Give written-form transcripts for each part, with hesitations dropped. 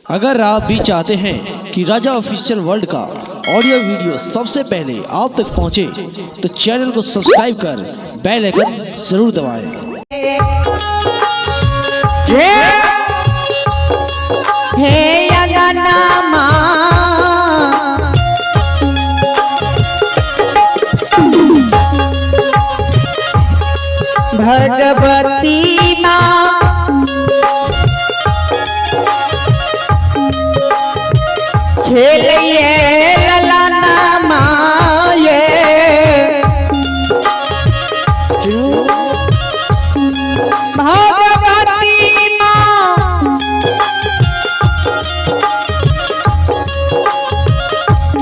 अगर आप भी चाहते हैं कि राजा ऑफिशियल वर्ल्ड का ऑडियो वीडियो सबसे पहले आप तक पहुंचे, तो चैनल को सब्सक्राइब कर बेल आइकन जरूर दबाएं। हे अंगना भगवती माँ खेलिए ललना माये भगवती माँ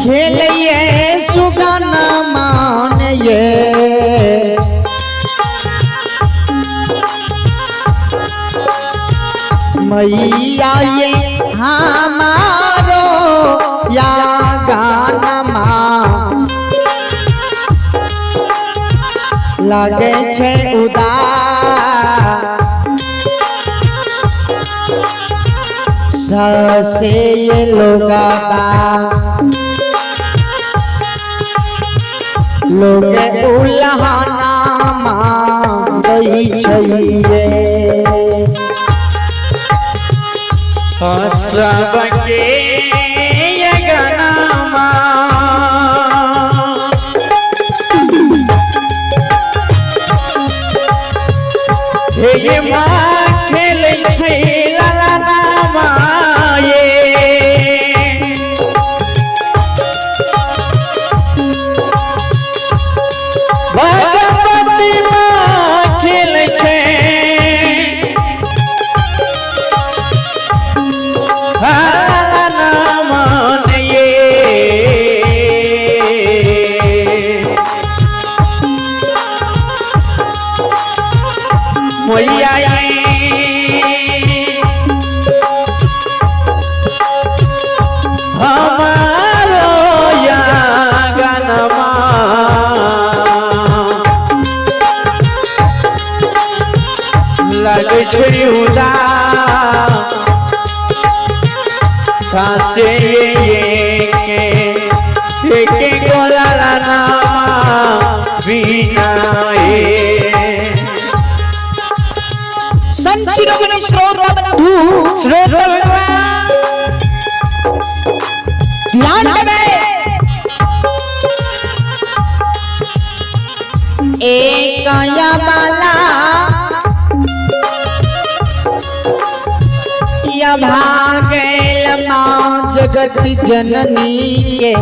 खेलिए सुगना मानिए मैया ये हमारो या गाना माँ लगे छे उदास ससे ये लोगबा लोग उल्हाना मांगै छैये। सबके अंगनमा हे माँ खेलै छै ललनामा ये भगवती माँ खेलै छै ललनामा ये मैया ये हमारो आंगनमा लगै छै उदास सासे के के गोला नामा बिना ये संत शिरोमणि श्रोता बंधु श्रोता भगवान ध्यान देवे एक बाला या भागेल माँ जगत जननी के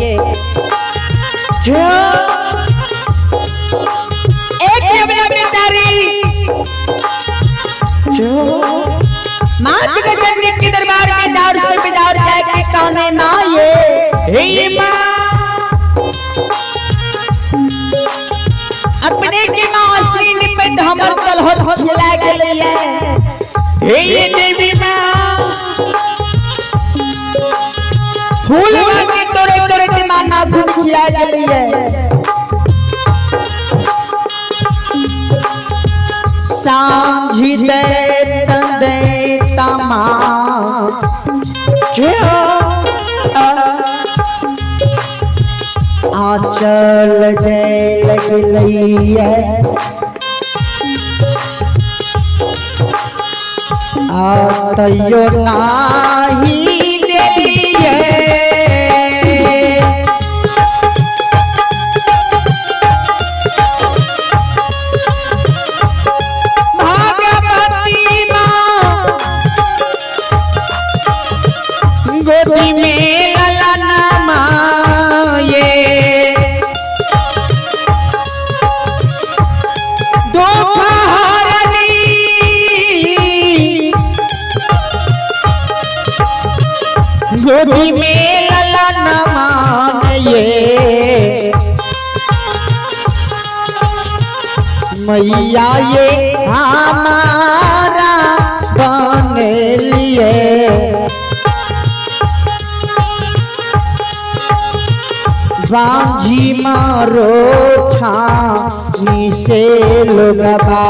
एक यमला बेचारी माँ जगत जननी के दरबार में दार से बिदार जाके काने ना ये हे माँ अपने के माँ श्री निपट हमर तलहल खिला गेलै हे देवी माँ फूल के तोड़े तोड़े के माँ नाखून खिला गेलै सांझी दे तंदे तमा आचल जय लगलैया आ तैयो नाही देलियै भगवती माँ गोदी में ललना माये दुख हरनी गोदी में ललना माये मैया ये हमारा बन लिए बांझी मारो छानी से लोगबा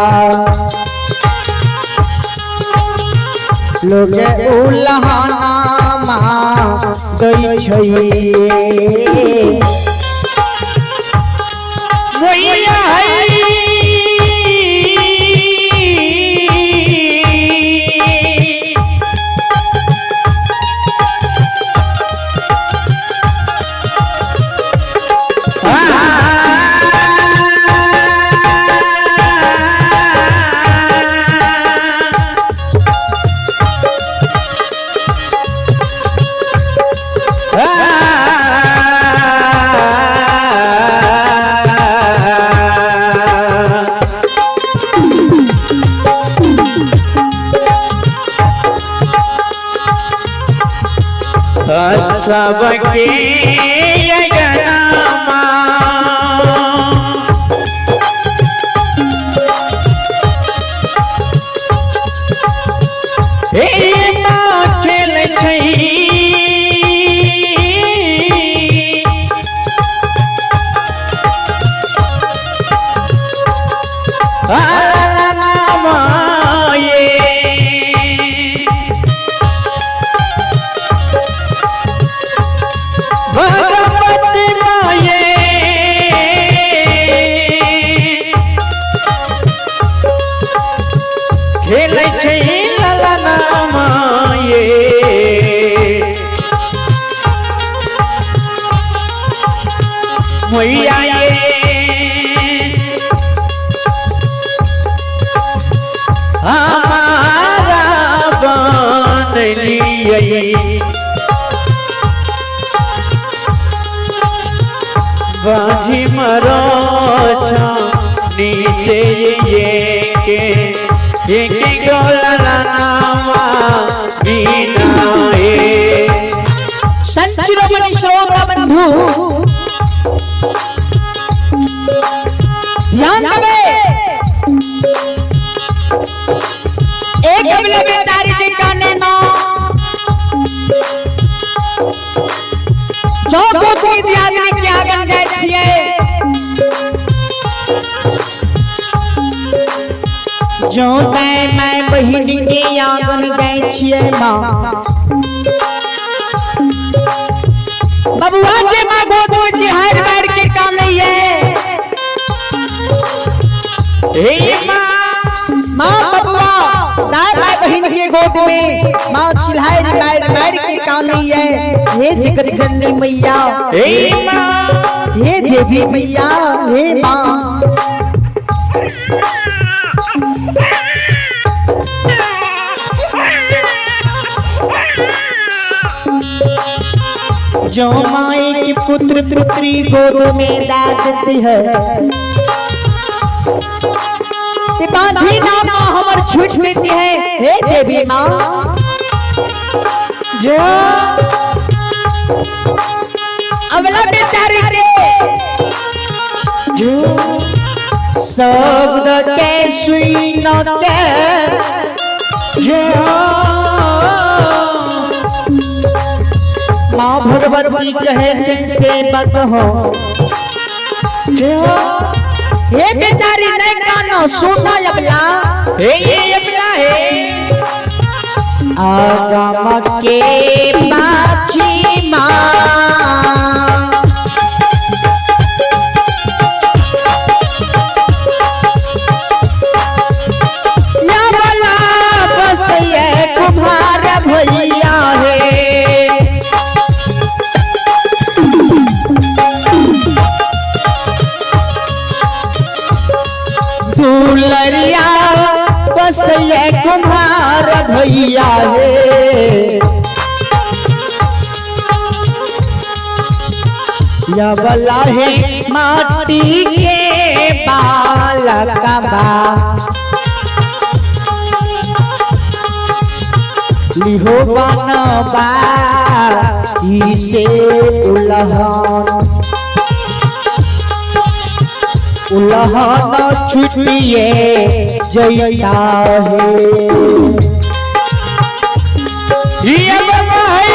लोग उल्हाना छै। मैया है। सबके अगनामा हे माँ खेल छै। भगवती माये खेलै छै ललना माये। मैया ये हमारा बनलियै बाजी मरो नीचे ये के एक गोला नामा बिना ए। संत शिरोमणि श्रोता बंधु ध्यान देवे, एक अबला बेचारी के काने ना जो गोत्री दियादनी के आगन जाय छियै, जो मैं मैं बहिन के आंगन जाय छियै माँ बबुआ जे माँ गोद में चिहार मार के कानै है। हे माँ माँ बबुआ दाय माय बहिन के गोद में माँ चिल्हार मार मार के कानै है। हे जगत जननी मैया, हे माँ, हे देवी मैया, हे माँ। जो माए के पुत्र पुत्री गोद में दादती है ते बांधी ना माँ हमर छूट देती है। हे देवी माँ जो अबला बेचारी के जो शब्द के सुनते जो माँ भगवती कहे सेवक हो। जो हे बेचारी नहीं कानो सुनो अबला, हे ये अपना है आगम के पाछी माँ या बला बसैया कुम्हार भैया हे। दुलरिया बसैया कुम्हार भैया हे। या बला है माटी के बालकबा लिहो बनबा इसे उलहन उलहन छुटिए जैता है। ये बाबा है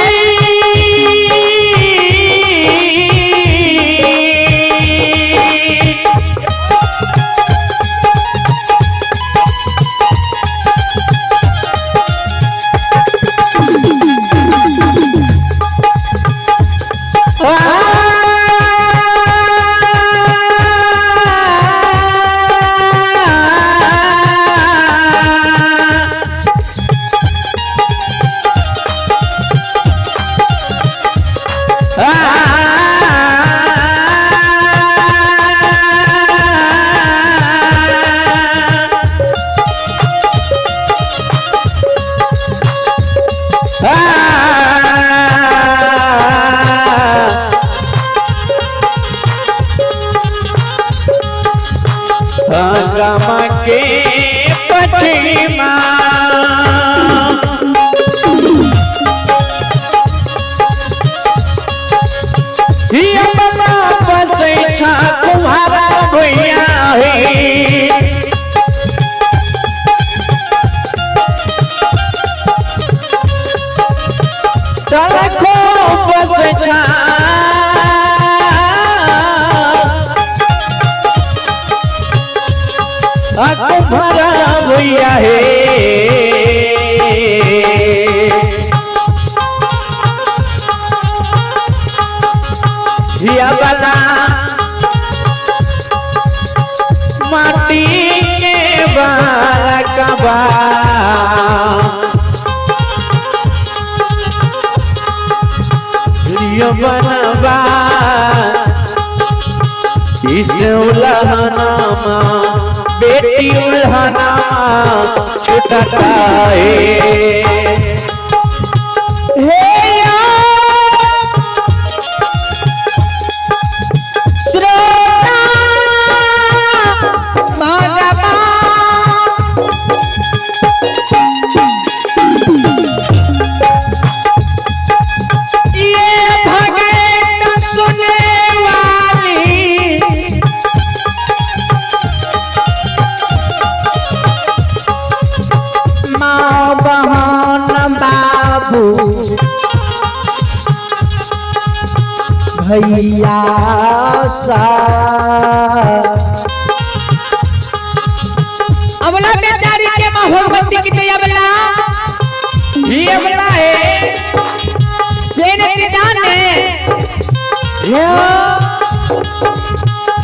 तलको बस कुम्हारा भैया हे। जिया बला माटी के बालकबा प्रिय बनबा इस उल्हनामा बेटी उल्हनामा छुटता है। हे श्रोता भगवान ये भगत सुनने वाली माँ बहन बाबू भैया सा। अबला बेचारी के माँ भगवती की तो अबला ये अबला है सेन के जाने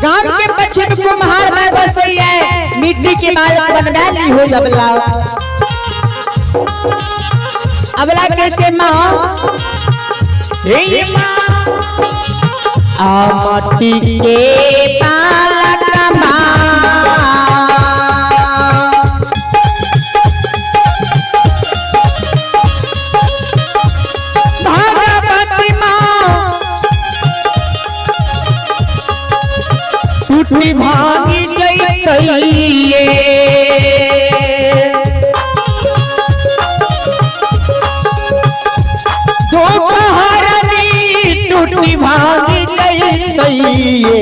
गांव के पश्चिम कुम्हार में बसई है मिट्टी के माल बनवा ली हो अबला। अबला कैसे माँ हे माँ आ माटी के पालक माँ भगवती माँ टूटी भागी जैतइये। दोपहरनी टूटी भागी जैतइये।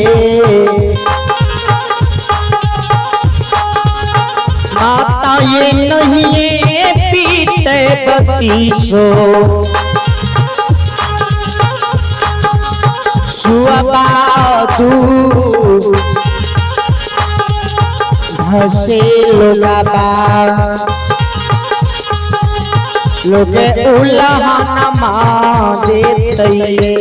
माता ये नहीं पीते बतीसो सुअबादू धसे लोलाबा लोगे उल्लहनमा देतइये।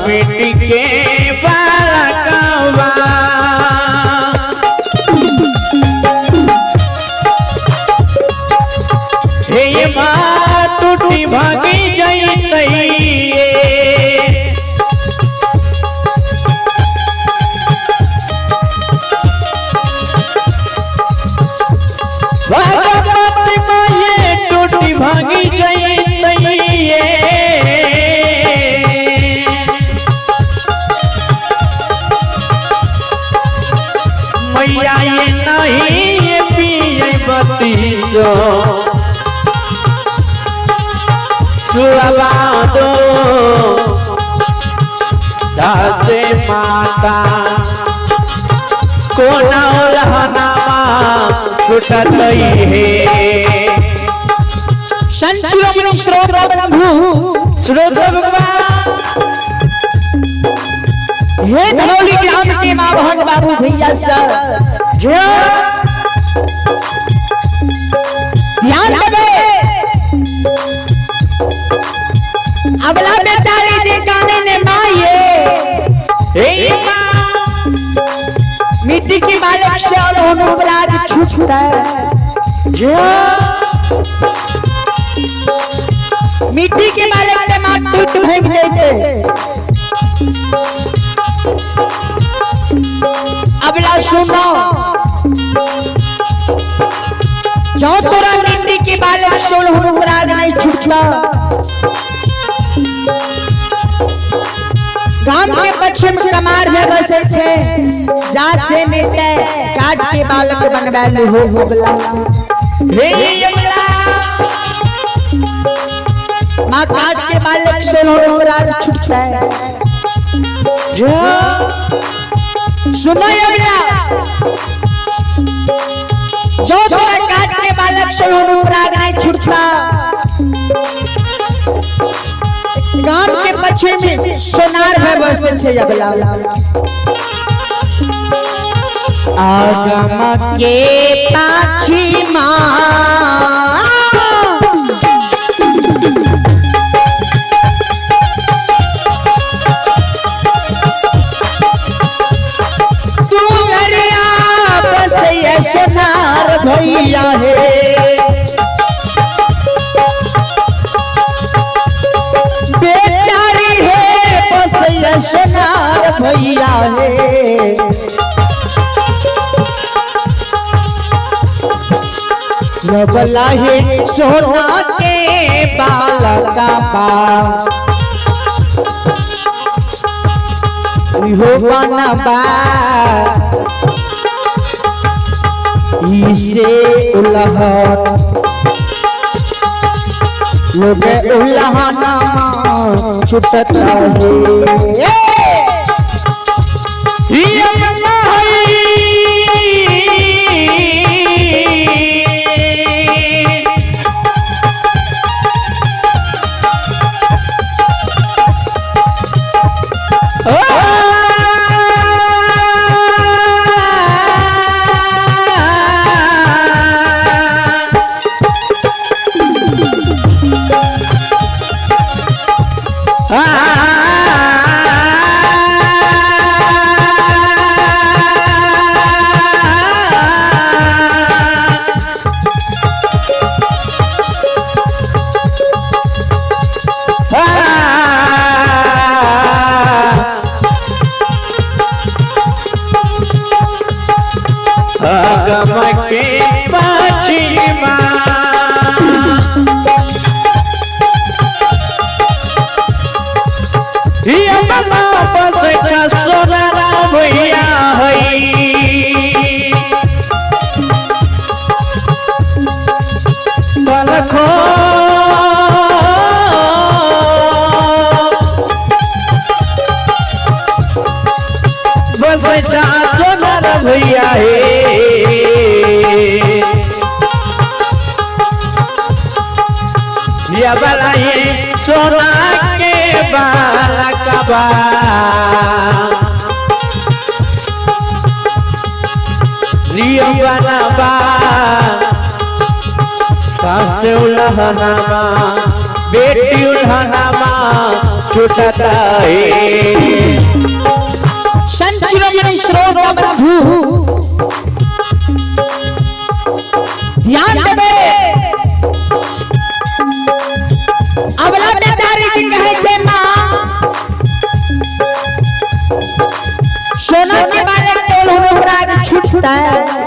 मिट्टी के बालकवा हे माँ टूटी भागी जैतइये। भगवती माँ ये टूटी भागी जैतइये। मैया ये नहीं पिए बतीसो सुरवा दो दासे माता कोना रहनामा छुटत हे। संत शिरोमणि श्रोत प्रभु श्रोत भगवान हे धनौली ग्राम के माँ बहन बाबू भैया सब ध्यान देवे। अबला बेचारी जे गाने ने माये हे माँ मिट्टी की मालिक से और होने छूटता है मिट्टी के मालिक के माँ टूट भाग जाते। अबला सुनो जो तोरा मिट्टी के बालक सोल हुनराग नहीं छूटला गांव के पश्चिम कमार में बसे छे जा से नेते काट के बालक बनबैल हो होबला हे अबला माँ काट के बालक सोल हुनराग छूटता है। सुनो अबला जो तोरा काट के बालक सोल हुनराग नहीं छूटता गांव के पश्चिम में सोनार में बसे छे अबला आगम के पाछी माँ सुनरिया बसैया सोनार भैया हे बेचारी हे बसैया सोनार भैया हे रबला हे सोना के बालका बा इहो बनबा इसे उलहत लोग उलहना छुटत है। अबला है अगम के पाछीमा अबला बस सोना भैया हई पलखो बस सोना भैया हे अबला ये सोना के बालकबा लियो बनबा सास उलहनामा बेटी उलहनामा छुटता है। संत शिरोमणि श्रोता बंधु ध्यान देबे अबला बेचारी के कहे छे माँ सोना के बालक टोल हुनराग छूटता है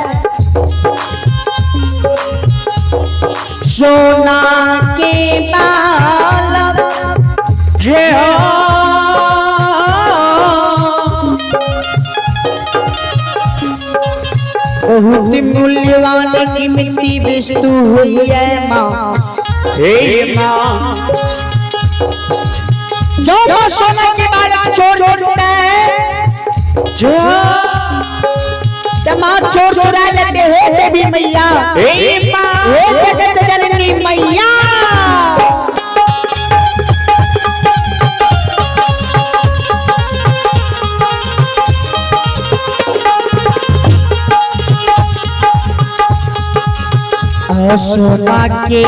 सोना के बालक जय हो बहुत मूल्यवान कीमती वस्तु हुई है माँ हे माँ जो माँ सोना के बालक चोर छूटता है जो तो माँ चोर चुरा लेते हो देवी मैया हे माँ हे जगत जननी मैया सोना के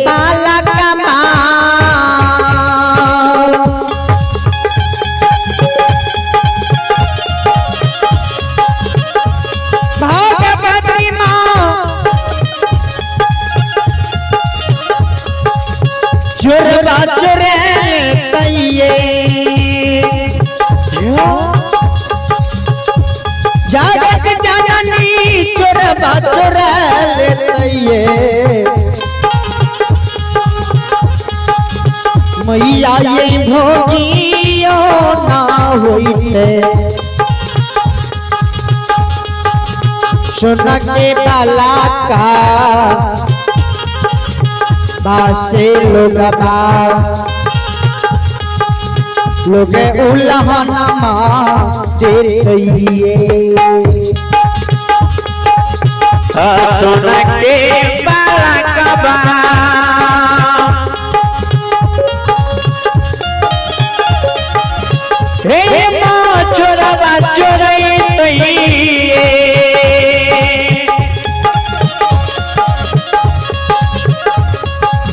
बालक माँ भगवती माँ चोरबा चोरैल तैये जगत जननी चोरबा चोरा लेतैये। मैया ये भोगियो ना होइते सोना के बाला का बासे लोगबा लोगे उलहनमा देतैये। सोना के बाला कबा हे माँ चोरबा चोरैतैये।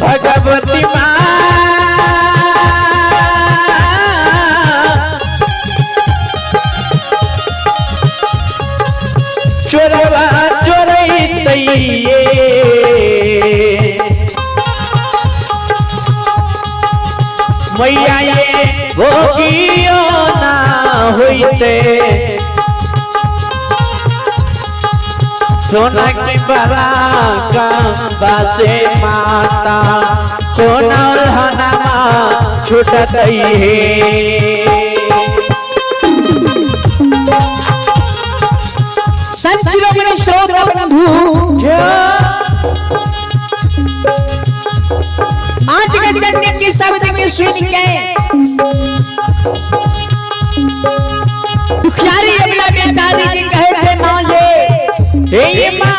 भगवती माँ चोरबा चोरैतैये। मैया ये भोगियो ना होइते सोना के बड़ा का बासे माता सोना उल्हनमा छूटतई हे। संत शिरोमणि श्रोता बंधु आज के जननी की शब्द के सुन के दुखियारी अबला बेचारी जी कहे छे माँ ये हे माँ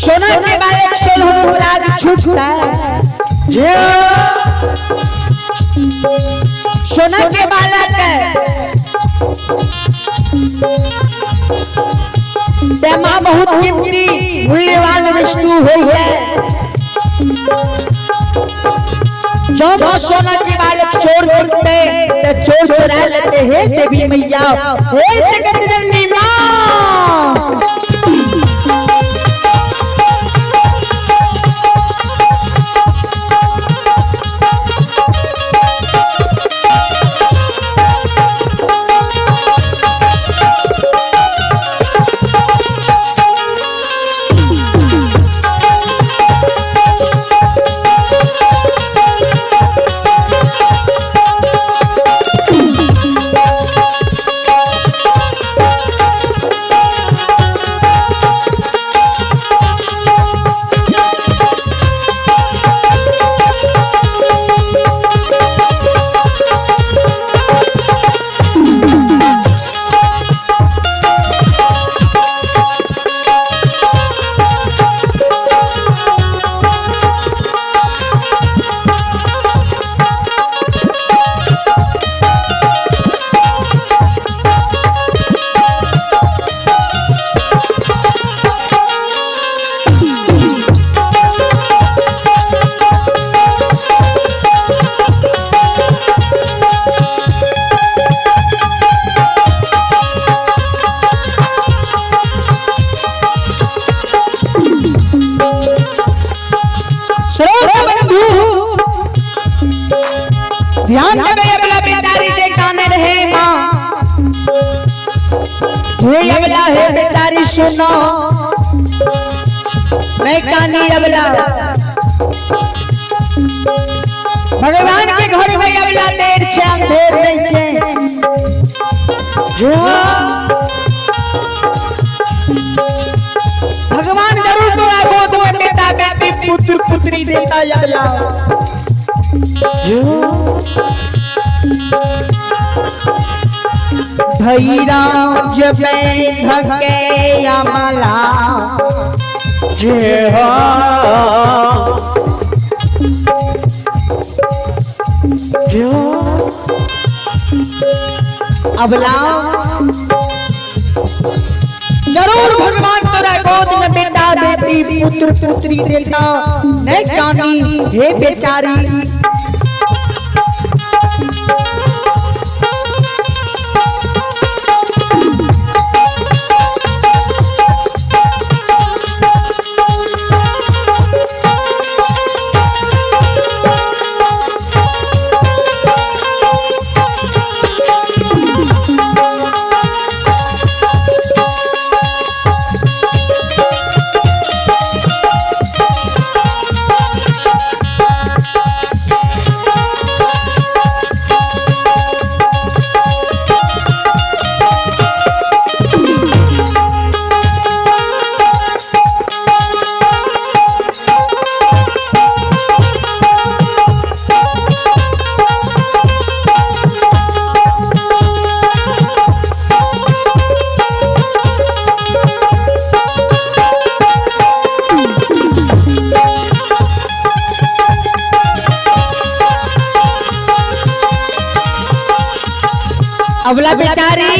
सोना के बालक सोलह अपराध छूटता सोना के बालक ते माँ बहुत कीमती मूल्यवान वस्तु हुई है। जो माँ सोना के बालक चोर चुरते ते चोर चुरा लेते हैं देवी मैया हे जगत जननी माँ। श्रोता बंधु ध्यान देवे अबला बेचारी के काने रहे माँ हे अबला हे बेचारी सुनो मैं कानी अबला भगवान के घर में अबला देर छे अंधेर नहीं छे। भगवान जरूर तोरा गोद में बेटा बेटी पुत्र पुत्री देता अबला। धैराज में धके अमला जय हो अबला जरूर भगवान तोरा गोद में बेटा बेटी पुत्र पुत्री देता नहीं कानी हे बेचारी। अबला बेचारी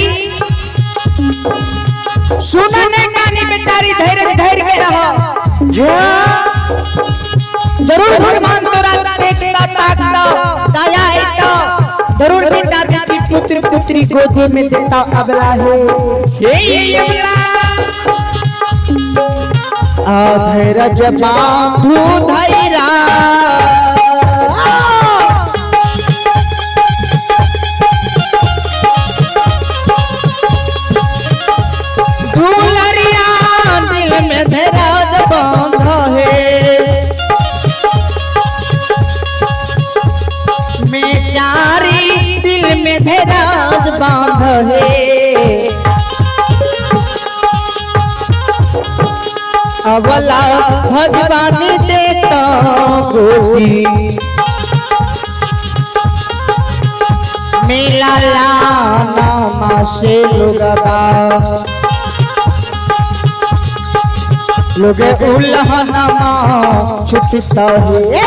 सुना ने कानी बेचारी धैर्य धैर्य के रहो। जरूर भगवान तोरा देता ताकता दया है तो जरूर बेटा बेटी पुत्र पुत्री गोदी में देता अबला है। अधैरज बांधू धैरा दुलरिया दिल में धैरज बांध है बेचारी दिल में धैरज बांध है। अबला भगवान देता गोदी मेला लाना से लोगबा लोगे उल्हना छुटता है।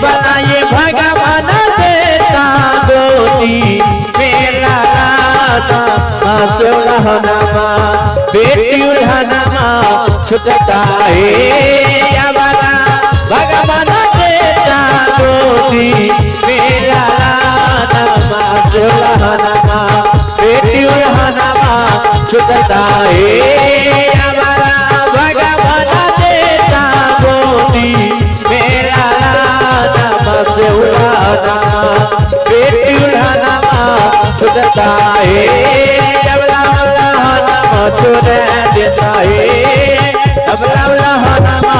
बनाए भगवान देता गोदी मेरा लाना माँ बेटी उल्हना छुटता है। बना भगवान देता गोदी मेरा लाना माँ बेटी उल्हना छुटता है। बना भगवान देता गोदी मेरा से उड़ाना बेटी उड़ाना छुटता है। अबला उड़ाना छुट देता है। अबला उड़ाना